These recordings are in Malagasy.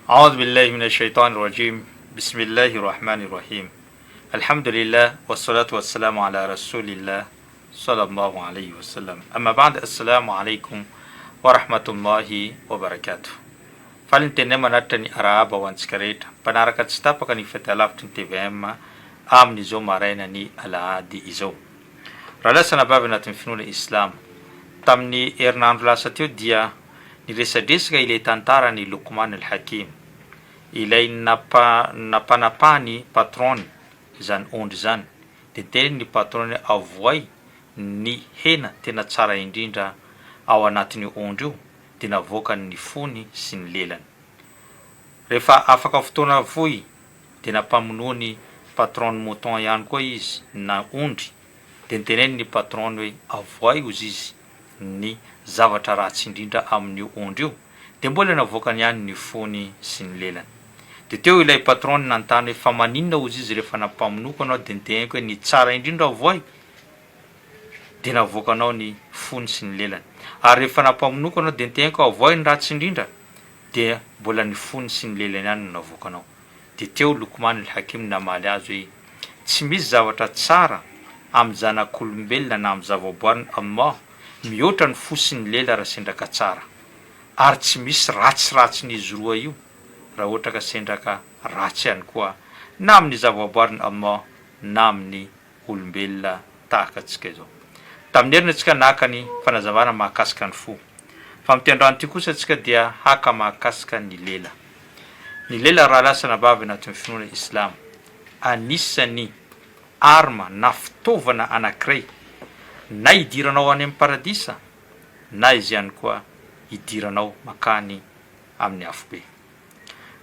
Aoudhu billahi minash shaitanir rajim Bismillahir rahmanir rahim Alhamdulillah wassalatu wassalamu ala rasulillah sallallahu alayhi wasallam Amma ba'd assalamu alaikum wa rahmatullahi wa barakatuh Faly ny teninay manatitra ny arahaba ho antsika rehetra mpanaraka tsy tapaka ny fahitalavitry ny tvm amin'izao maraina ny alahady izao. Rahalahy sy anabavy anatin'ny finoana Islamo, tamin'ny herinandro lasa teo dia niresadresaka ilay tantaran'i Luqman al-Hakim, ilay nampanapahan'ny patron-ny izany ondry izany, dia niteneniny ny patron-ny hoe avoay ny hena tena tsara indrindra ao anatin'io ondry io, dia navoakany ny fony sy ny lelany. Rehefa afaka fotoana fohy dia nampamonoany patron-ny mouton ihany koa izy na ondry, dia niteneniny ny patron-ny hoe avoay ozy izy ny zavatra ratsy indrindra amin'io ondry io, dia mbola navoakany ihany ny fony sy ny lelany. Dia teo ilay patron-ny nanontany hoe fa maninona ozy izy rehefa nampamonoako anao dia niteneniko hoe ny tsara indrindra avoay? Dia navoakanao ny fony sy ny lelany. Ary rehefa nampamonoako anao dia niteneniko avoay ny ratsy indrindra? Dia mbola ny fony sy ny lelany ihany no navoakanao. Dia teo Luqman al-Hakim namaly azy hoe, Tsy misy zavatra tsara amin'ny zanak'olombelona na amin'ny zavaboarin'i Allah mihoatra ny fo sy ny lela raha sendra ka tsara. Ary tsy misy ratsiratsin'izy roa io raha ohatra ka sendra ka ratsy ihany koa na amin'ny zavaboarin'i Allah na amin'ny olombelona tahaka antsika izao. Tamin'ny heriny antsika naka ny fanazavana mahakasika ny fo. Fa amin'ity androany ity kosa antsika dia haka mahakasika ny lela. Ny lela rahalahy sy anabavy anatin'ny finoana islamo, anisan'ny arme na fitaovana anankiray na hidiranao any amin'ny paradisa na izy ihany koa hidiranao makany amin'ny afobe.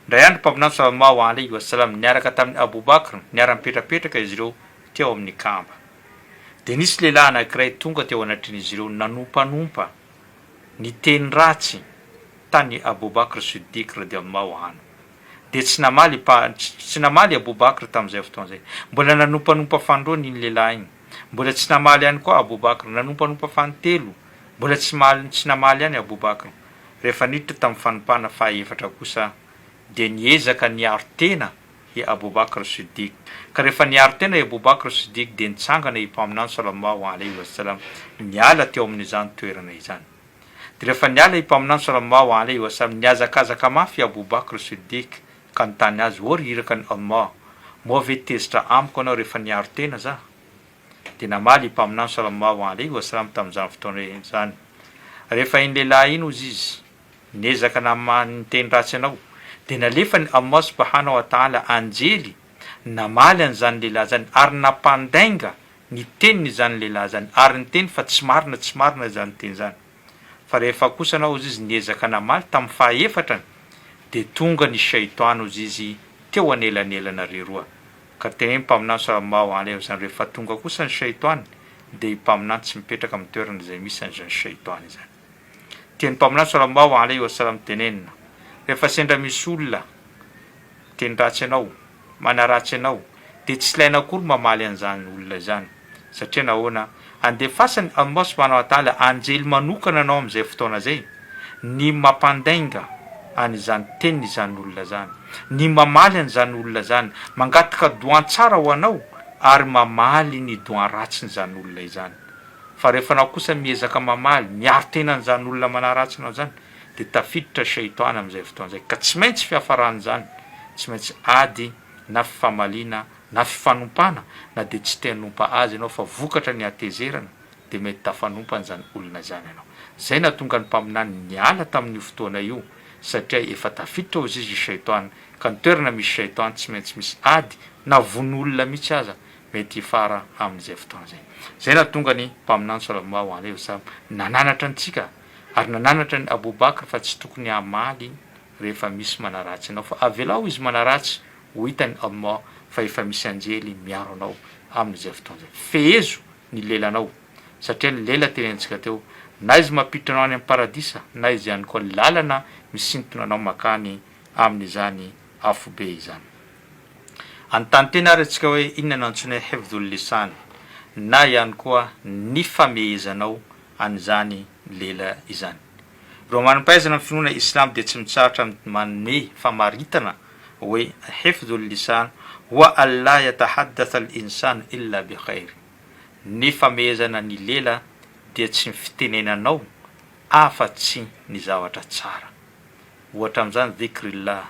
Indray andro Mpaminany Sallallahu alaihi wa sallam niaraka tamin'i Abou Bakr, niara-nipetrapetraka izy ireo teo amin'ny Kaaba. Dia nisy lehilahy anankiray tonga teo anatrehan'izy ireo nanompanompa, niteny ratsy tany Abou Bakr Siddiq radiallahu anhu. Dia tsy namaly tsy namaly Abou Bakr tamin'izay fotoana izay. Mbola nanompanompa fanindroany iny lehilahy iny. Mbola tsy namaly ihany koa Abou Bakr. Nanompanompa fanintelo. Mbola tsy tsy namaly ihany Abou Bakr. Rehefa niditra tamin'ny fanompana fahaefatra kosa dia niezaka niaro tena i Abou Bakr Siddiq. Ka rehefa niaro tena i Abou Bakr Siddiq dia nitsangana i Mpaminany Salallahu alaihi wa sallam niala teo amin'izany toerana izany. Dia rehefa niala i Mpaminany Salallahu alaihi wa sallam nihazakazaka mafy i Abou Bakr Siddiq ka nitany azy, Ô ry irakan'i Allah, moa ve tezitra amiko anao rehefa niaro tena za? Dia namaly i Mpaminany Salallahu alaihi wa sallam tamin'izany fotoana izany, Rehefa iny lehilahy iny hozy izy, niezaka namaha niteny ratsy anao, dia nalefan'i Allah subhanahu wa ta'ala anjely namaly an'izany lehilahy izany ary nampandainga ny teniny izany lehilahy izany ary niteny fa tsy marina tsy marina izany teny izany. Fa rehefa kosa anao hozy izy niezaka namaly tamin'ny fahaefatrany dia tonga ny shaytan hozy izy teo anelanelanareo roa. Ka teneno Mpaminany Salallahu alaihi wasallam rehefa tonga kosa ny Shaytwan dia i Mpaminany tsy mipetraka amin'ny toerana izay misy an'izany Shaytwan izany. Tian'ny Mpaminany Salallahu alaihi wasallam tenenina, rehefa sendra misy olona miteny ratsy anao, manaratsy anao, dia tsy ilaina akory mamaly an'izany olona izany. Satria nahoana? Andefasan'i Allah subhanahu wa ta'ala anjely manokana anao amin'izay fotoana izay, ny mampandainga an'izany teniny izany olona izany, ny mamaly an'izany olona izany, mangataka doan tsara ho anao ary mamaly ny doan ratsin'izany olona izany. Fa rehefa anao kosa miezaka mamaly, miaro tena an'izany olona manaratsy anao izany, dia tafiditra shaytan amin'izay fotoana izay. Ka tsy maintsy fiafaran'izany, tsy maintsy ady na fifamaliana na fifanompana na dia tsy te hanompa azy ianao fa vokatra ny hatezerana dia mety tafanompa an'izany olona izany ianao. Izay nahatonga ny Mpaminany niala tamin'io fotoana io satria efa tafiditra hozy izy i Shaytan ka ny toerana misy Shaytan tsy maintsy misy ady na vono olona mihitsy aza mety hifara amin'izay fotoana izay. Izay nahatonga ny Mpaminany Salallahu alaihi wasallam nananatra antsika ary nananatra an'i Abou Bakr fa tsy tokony hamaly rehefa misy manaratsy anao fa avelao izy manaratsy Ho hitan'i Allah fa efa misy anjely miaro anao amin'izay fotoana izay. Fehezo ny lelanao, satria ny lela tenenintsika teo, na izy mampiditra anao any amin'ny paradisa, na izy ihany koa lalana misintona anao makany amin'izany afobe izany. Anontany tena ary antsika hoe inona no antsoina hoe hifdhul lisan, na ihany koa ny famehezanao an'izany lela izany. Ireo manam-pahaizana amin'ny finoana islamo dia tsy mitsahatra manome famaritana hoe, Hifdhul lisan huwa an la yatahaddatha al insanu illa bi khayr, ny famehezana ny lela dia tsy ny fitenenanao afa-tsy ny zavatra tsara. Ohatra amin'izany dhikrillah,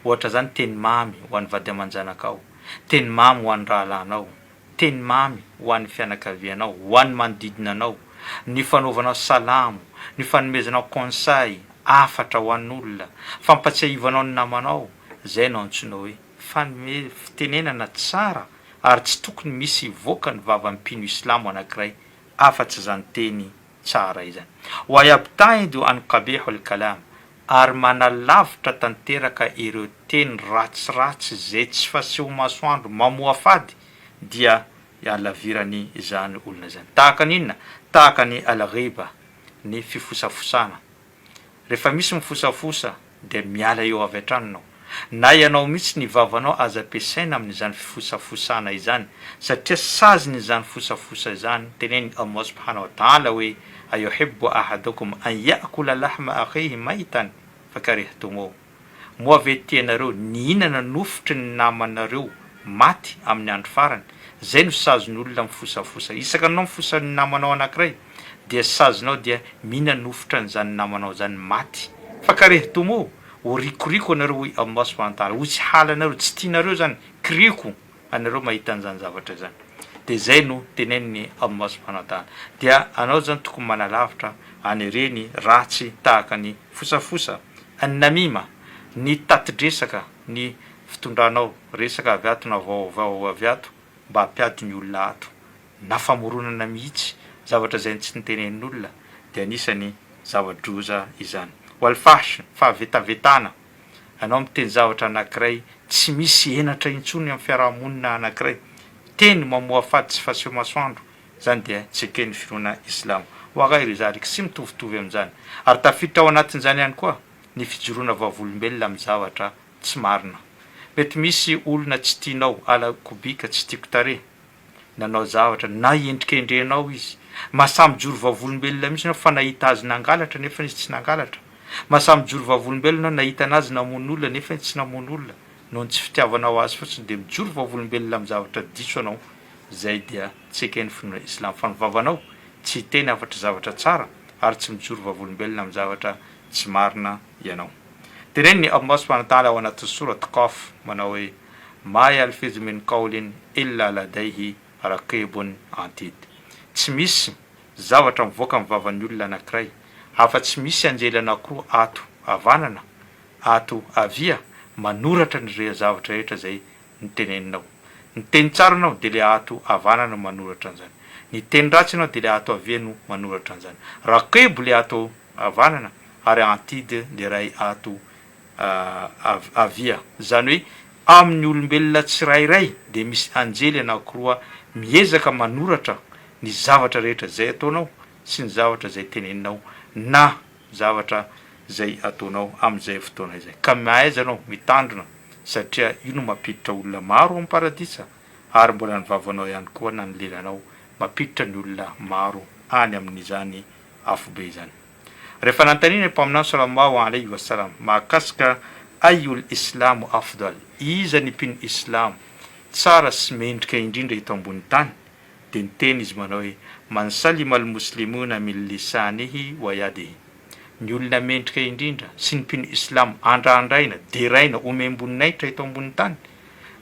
ohatra izany teny mamy ho an'ny vady aman-janakao, teny mamy ho an'ny rahalahinao, teny mamy ho an'ny fianakavianao, ho an'ny manodidina anao, ny fanaovanao salamo, ny fanomezanao conseil, hafatra ho an'olona, fampatsiahivanao ny namanao, izay no antsoina hoe fanome fitenenana tsara ary tsy tokony misy hivoaka ny vavan'ny mpino islamo anankiray afa-tsy izany teny tsara izany. Wa yabtaidu an qabihul kalam, ary manalavitra tanteraka ireo teny ratsiratsy izay tsy faseho masoandro mamoafady dia ihalavirany izany olona izany. Tahaka ny inona? Tahaka ny al-ghiba, ny fifosafosana. Rehefa misy mifosafosa dia miala eo avy hatrany ianao. Na ianao mihitsy ny vavanao aza ampiasaina amin'izany fifosafosana izany satria saziny izany fosafosa izany, tenenin'i Allah subhanahu wa ta'ala hoe, Ayuhibbu ahadukum an ya'kula lahma akhihi maytan fakarihtumuh. Moa ve tianareo nihinana nofotry ny namanareo maty amin'ny andro farany? Izay no sazin'ny olona mifosafosa. Isaka anao mifosa ny namanao anankiray dia sazinao dia mihinana nofotra an'izany namanao izany maty. Fakarihtumuh, ho rikoriko anareo hoy Allah subhanahu wa ta'ala, ho tsy halanareo, tsy tianareo izany, kiriko anareo mahita an'izany zavatra izany. Dia izay no tenenin'i Allah subhanahu wa ta'ala. Dia anao izany tokony manalavitra an'ireny ratsy tahaka ny fosafosa, An-namima, ny tati-dresaka, ny fitondranao resaka avy ato na vaovao avy ato mba hampiady ny olona ato, na famoronana mihitsy zavatra izay tsy notenenin'olona dia anisany zava-droza izany. Wal-fahsh, fahavetavetana, anao miteny zavatra anankiray tsy misy henatra intsony amin'ny fiaraha-monina anankiray, teny mamoafady tsy faseho masoandro, Izany dia tsy eken'ny finoana islamo. Wa ghayri zalik, sy mitovitovy amin'izany. Ary tafiditra ao anatin'izany ihany koa ny fijoroana vavolombelona amin'ny zavatra tsy marina. Mety misy olona tsy tianao, ala kobika, tsy tiako tarehy, nanao zavatra na endrikendrehinao izy. Mahasahy mijoro vavolombelona mihitsy ianao fa nahita azy nangalatra nefa izy tsy nangalatra. Mahasahy mijoro vavolombelona ianao nahita anazy namono olona nefa izy tsy namono olona. Noho ny tsy fitiavanao azy fotsiny dia mijoro vavolombelona amin'ny zavatra diso ianao. Izay dia tsy eken'ny finoana islam fa ny vavanao tsy hiteny afatry zavatra tsara ary tsy mijoro vavolombelona amin'ny zavatra tsy marina ianao. Tenenin'i Allah subhanahu wa ta'ala ao anatin'ny sorat Qaf manao hoe, Ma yalfidhu min qawlin illa ladayhi raqibun atid. Tsy misy zavatra mivoaka amin'ny vavan'ny olona anankiray afa-tsy misy anjely anankiroa ato havanana ato havia manoratra ny zavatra rehetra izay ny teneninao. Ny teny tsara anao dia le ato havanana no manoratra an'izany. Ny teny ratsy anao dia le ato havia no manoratra an'izany. Raqib le ato havanana ary Atid le ray ato havia. Izany hoe amin'ny olombelona tsirairay dia misy anjely anankiroa miezaka manoratra ny zavatra rehetra izay ataonao sy ny zavatra izay teneninao na zavatra izay ataonao amin'izay fotoana izay. Ka mahaiza ianao mitandrina satria io no mampiditra olona maro ao amin'ny paradisa ary mbola ny vavanao ihany koa na ny lelanao mampiditra ny olona maro any amin'izany afobe izany. Rehefa nanontaniana ny Mpaminany Sallallahu alaihi wa sallam mahakasika Ayyul Islamu afdal, iza ny mpino Islamo tsara sy mendrika indrindra eto ambony tany? dia niteny izy manao hoe, Man salima al-muslimuna min lisanihi wa yadihi, ny olona mendrika indrindra sy ny mpino islamo andrandraina, deraina, omem-boninahitra eto ambonin'ny tany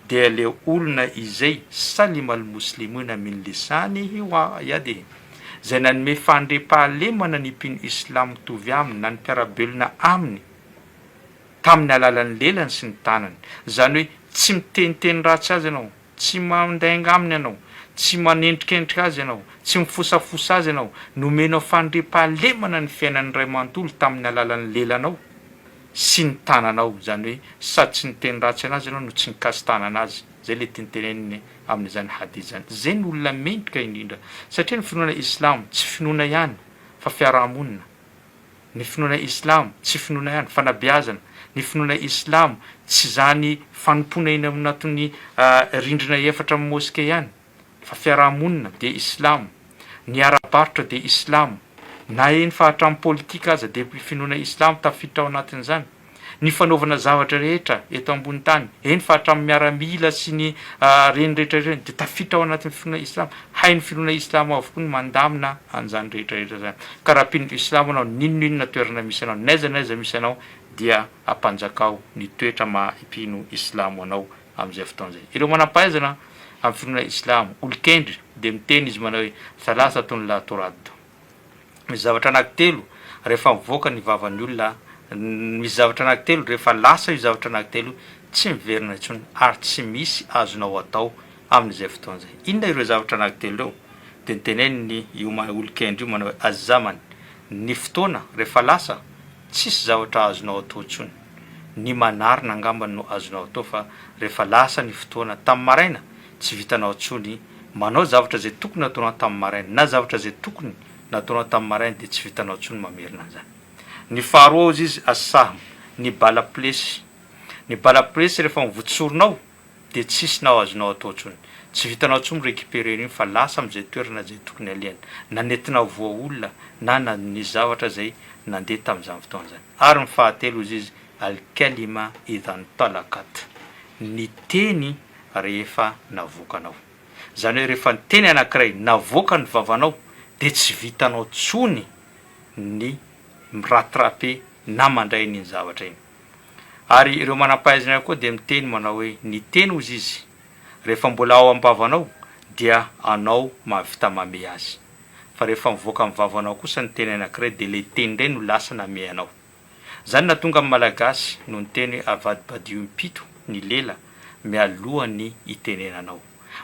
dia ilay olona izay salima al-muslimuna min lisanihi wa yadihi, izay nanome fandriampahalemana ny mpino islamo mitovy aminy na ny mpiara-belona aminy tamin'ny alalan'ny lelany sy ny tanany. Izany hoe tsy miteniteny ratsy azy ianao, Tsy mandainga aminy ianao, tsy manendrikendrika azy ianao, tsy mifosafosa azy ianao, nomenao fandriampahalemana ny fiainany iray manontolo tamin'ny alalan'ny lelanao sy ny tananao, izany hoe sady tsy niteny ratsy anazy ianao no tsy nikasi-tanana azy, izay ilay tiany teneniny amin'izany hadith izany. Izay no olona mendrika indrindra, satria ny finoana islamo tsy finoana ihany fa fiarahamonina. Ny finoana islamo tsy finoana ihany, fanabeazana, ny finoana islamo tsy izany fanompoana eny anatin'ny rindrina efatra amin'ny moske ihany fa fiaraha-monina dia islamo, ny ara-barotra dia islamo, Na eny fa hatramin'ny politika aza dia finoana islamo tafiditra ao anatin'izany. Ny fanaovana zavatra rehetra eto ambony tany, eny fa hatramin'ny miaramila sy ny reny rehetra ireny dia tafiditra ao anatin'ny finoana islamo. Hain'ny finoana islamo avokoa ny mandamina an'izany rehetra rehetra izany. Ka raha mpino islamo ianao, n'inon'inona toerana misy anao, n'aiza n'aiza misy anao dia ampanjakao ny toetra maha mpino islamo anao amin'izay fotoana izay. Ireo manampahaizana amin'ny finoana islamo, olon-kendry, dia miteny izy manao hoe, Thalathatun la turad. Misy zavatra anankitelo rehefa mivoaka ny vavan'ny olona, misy zavatra anankitelo rehefa lasa io zavatra anankitelo io, tsy miverina intsony ary tsy misy azonao atao amin'izay fotoana izay. Inona ireo zavatra anankitelo ireo? Dia noteneniny io olon-kendry io manao hoe, Az-zaman, ny fotoana rehefa lasa, tsisy zavatra azonao atao intsony. Ny manarina angamba no azonao atao fa rehefa lasa ny fotoana tamin'ny maraina, tsy vitanao intsony manao zavatra izay tokony nataonao tamin'ny maraina na zavatra izay tokony nataonao tamin'ny maraina dia tsy vitanao intsony mamerina an'izany. Ny faharoa hozy izy, as-sahm, ny bala pilesy. Ny bala pilesy rehefa mivotsorinao dia tsisy nao azonao atao intsony. Tsy vitanao intsony mi-recuperer an'iny fa lasa amin'izay toerana izay tokony alehany. Na nentinao voa olona na na nisy zavatra izay nandeha tamin'izany fotoana izany. Ary ny fahatelo hozy izy, al-kalima idha ntalaqat, ny teny rehefa navoakanao. Izany hoe rehefa ny teny anankiray navoaka ny vavanao dia tsy vitanao intsony ny mi-rattraper na mandray an'iny zavatra iny. Ary ireo manam-pahaizana ihany koa dia miteny manao hoe ny teny hozy izy rehefa mbola ao am-bavanao dia anao mahavita mamehy azy. Fa rehefa mivoaka amin'ny vavanao kosa ny teny anankiray dia ilay teny indray no lasa namehy anao. Izany nahatonga ny Malagasy no niteny hoe avadibadio impito ny lela mialohan'ny hitenenanao.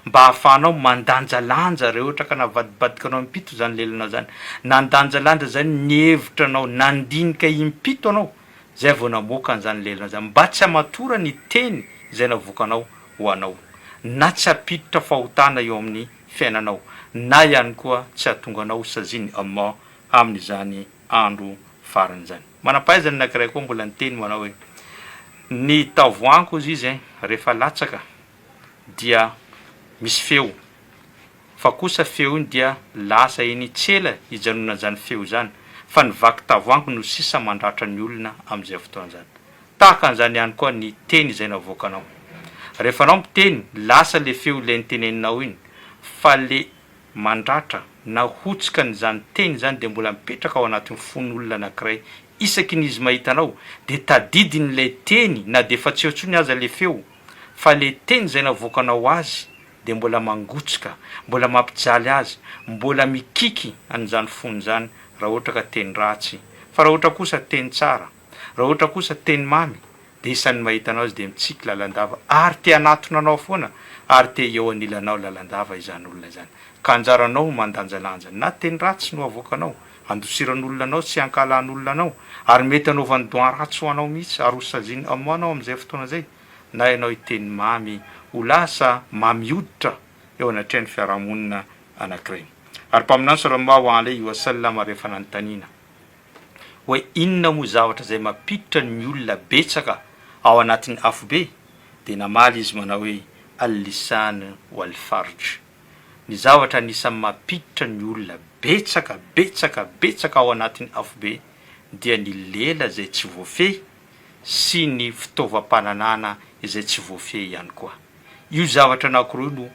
Mba hahafahanao mandanjalanja raha ohatra ka navadibadikanao impito izany lelanao izany, nandanjalanja izany ny hevitranao, nandinika impito anao zay vao namoaka an'izany lelanao izany, mba tsy hamatora ny teny izay navoakanao ho anao, na tsy hampiditra fahotana eo amin'ny fiainanao, na ihany koa tsy hahatonga anao ho sazian'i Allah amin'izany andro farany izany. Manam-pahaizana anankiray koa mbola niteny manao hoe, Ny tavoahangy hozy izy ein, rehefa latsaka dia misy feo, fa kosa feo iny dia lasa iny tsy ela hijanonan'izany feo izany, fa ny vaky tavoahangy no sisa mandratra ny olona amin'izay fotoana izany. Tahaka an'izany ihany koa ny teny izay navoakanao. Rehefa anao miteny, lasa le feo ilay niteneninao iny, fa le mandratra na hotsika an'izany teny izany dia mbola mipetraka ao anatin'ny fon'olona anankiray isaky ny izy mahita anao dia tadidiny ilay teny na dia efa tsy eo intsony aza le feo fa le teny izay navoakanao azy dia mbola mangotsoka, mbola mampijaly azy, mbola mikiky an'izany fony izany raha ohatra ka teny ratsy fa raha ohatra kosa teny tsara, raha ohatra kosa teny mamy dia isan'ny mahita anao izy dia mitsiky lalandava ary te hanatona anao foana ary te eo anilanao lalandava izany olona izany ka anjaranao mandanjalanja na teny ratsy no avoakanao handosiran'olona anao sy hankahalan'olona anao ary mety hanaovany doan ratsy ho anao mihitsy ary ho sazian'i Allah anao amin'izay fotoana izay na ianao hiteny mamy ho lasa mamy hoditra eo anatrehan'ny fiarahamonina anankiray ary Mpaminany Sallallahu alaihi wa sallam rehefa nanontaniana hoe inona moa zavatra izay mampiditra ny olona betsaka ao anatin'ny afobe? Dia namaly izy manao hoe, Al-lisan wal-farj. Ny zavatra anisan'ny mampiditra ny olona betsaka, betsaka, betsaka ao anatin'ny afobe dia ny lela izay tsy voafehy sy ny fitaovam-pananana izay tsy voafehy ihany koa. Io zavatra anankiroa io no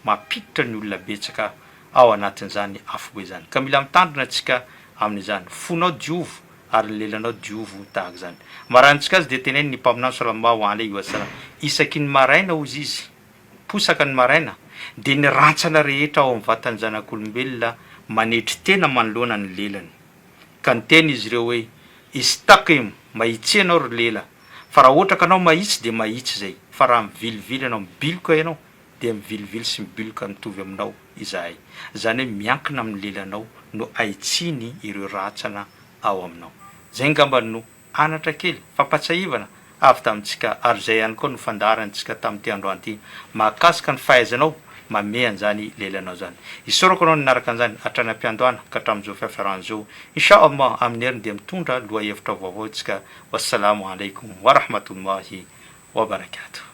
mampiditra ny olona betsaka ao anatin'izany afobe izany. Ka mila mitandrina tsika amin'izany. Fonao diovo ary ny lelanao diovo tahaka izany. Maraintsika azy dia tenenin'ny Mpaminany Salallahu alaihi wa sallam, isaky ny maraina hozy izy, posaka ny maraina, dia ny rantsana rehetra ao amin'ny vatan'ny zanak'olombelona manetry tena manoloana ny lelany. Ka niteny izy ireo hoe, Istaqim, mahitsia ianao ry lela, fa raha ohatra ka anao mahitsy dia mahitsy izay, fa raha mivilivily ianao, mibiloka ianao, dia mivilivily sy mibiloka mitovy aminao izahay. Izany hoe miankina amin'ny lelanao no ahitsiany ireo ratsana ao aminao. Izay angamba no anatra kely, fampatsiahivana avy tamintsika ary izay ihany koa no fandaharantsika tamin'ity androany ity mahakasika ny fahaizanao mamehy an'izany lelanao izany. Isaorako anao nanaraka an'izany hatrany am-piandohana ka hatramin'izao fiafarana izao. Insha Allah amin'ny heriny dia mitondra lohahevitra vaovao isika. Wassalamo alaikum warahmatullahi wabarakatuh.